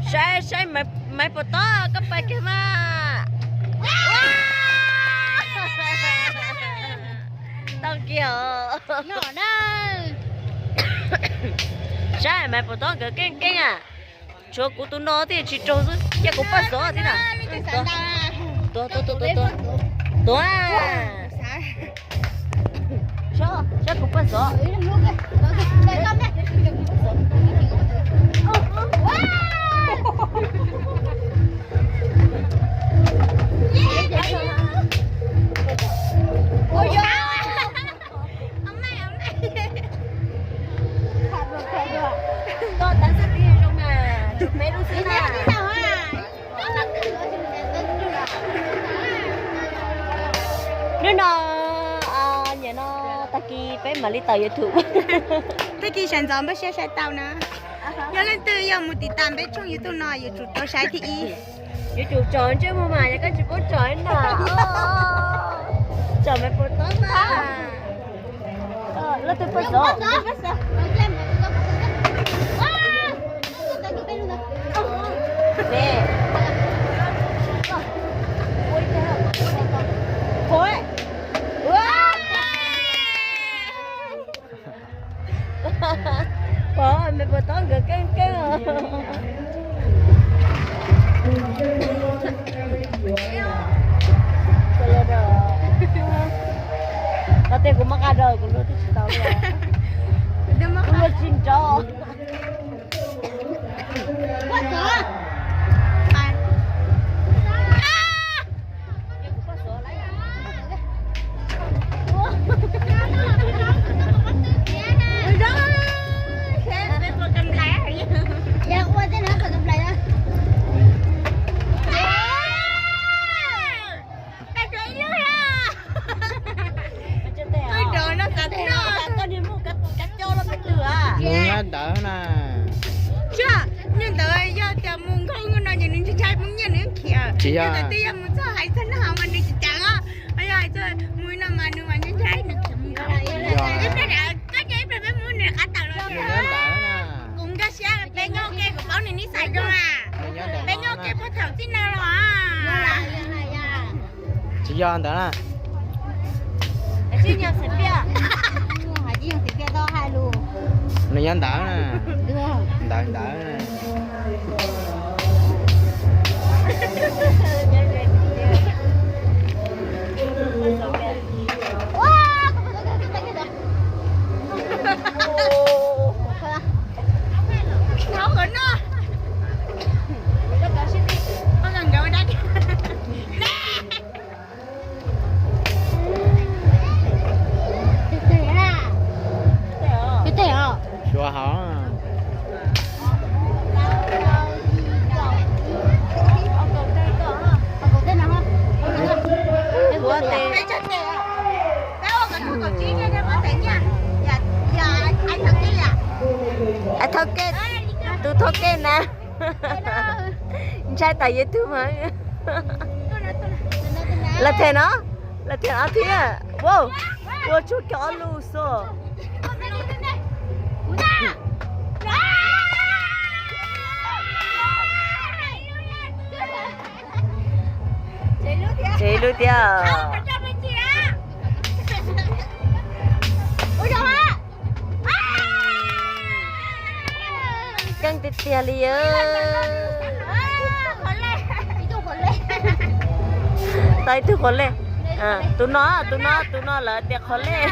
Saib, saib Maiv Puas Tob koj pais kiag mas. Tau kiag os. Saib Maiv Puas Tob nkawd keej keej a. Tshuav kuv tus no thiaj tsis raug xwb, cia kuv paj xov thiab na. Tuav, tuav, tuav, tuav, tuav. Tuav. Saib, saib kuv paj xov. Koj tab xab tiv zoo mas, tshuav peb lub xwb na. Hnub no, nyiam no, tag kis peb mam li tawm YouTube. Tag kis sawv ntxov npaj siab saib tau na. Yog leej twg yog mus tiv tas peb tshooj YouTube no yuav tsum tau saib thib ib. Yuav tsum tsom ntsej muag mas yog koj tsis paub tsom na. Tsom Maiv Puas Tob mas. Leej twg paj xov? Pom Maiv Puas Tob nkawd keej keej os. Qhov tias kuv muab qa rau kuv luaj twb tsis tau li. Kuv luaj tsis nrov. Mus nyob ntawd na. Tsis yog, nyob ntawd yog tias mus nkauj no ces nws ntshai ntshai poob nyiaj nws khiav. Tsis yog, twb yog mus txog hais txog nag mas nws tsis ceev os. Yog hais txog mus no mas nws mas ntshai ntshai nws khiav mus nkauj. Ib pliag koj cia ib pliag peb mus nws qab tawm los. Kuv nkag siab peb nyob ke kuv paub nws nij xais zoo na. Peb nyob ke puag thaum txij no los. Tsis yog ntawd na. Nws nyob ntawd na. Ntawd ntawd. Suav hauv. Thau kej, tus thau kej na. Ntshai tawm YouTube mas. Lawv them no, lawv them ob thiab. Wow, ua tsuag cov ob lus xwb. Tsev lub thiab. Keej tiag tiag li. Tau ib tug qhuav lej. Tus no, tus no, tus no lawv tias qhuav lej.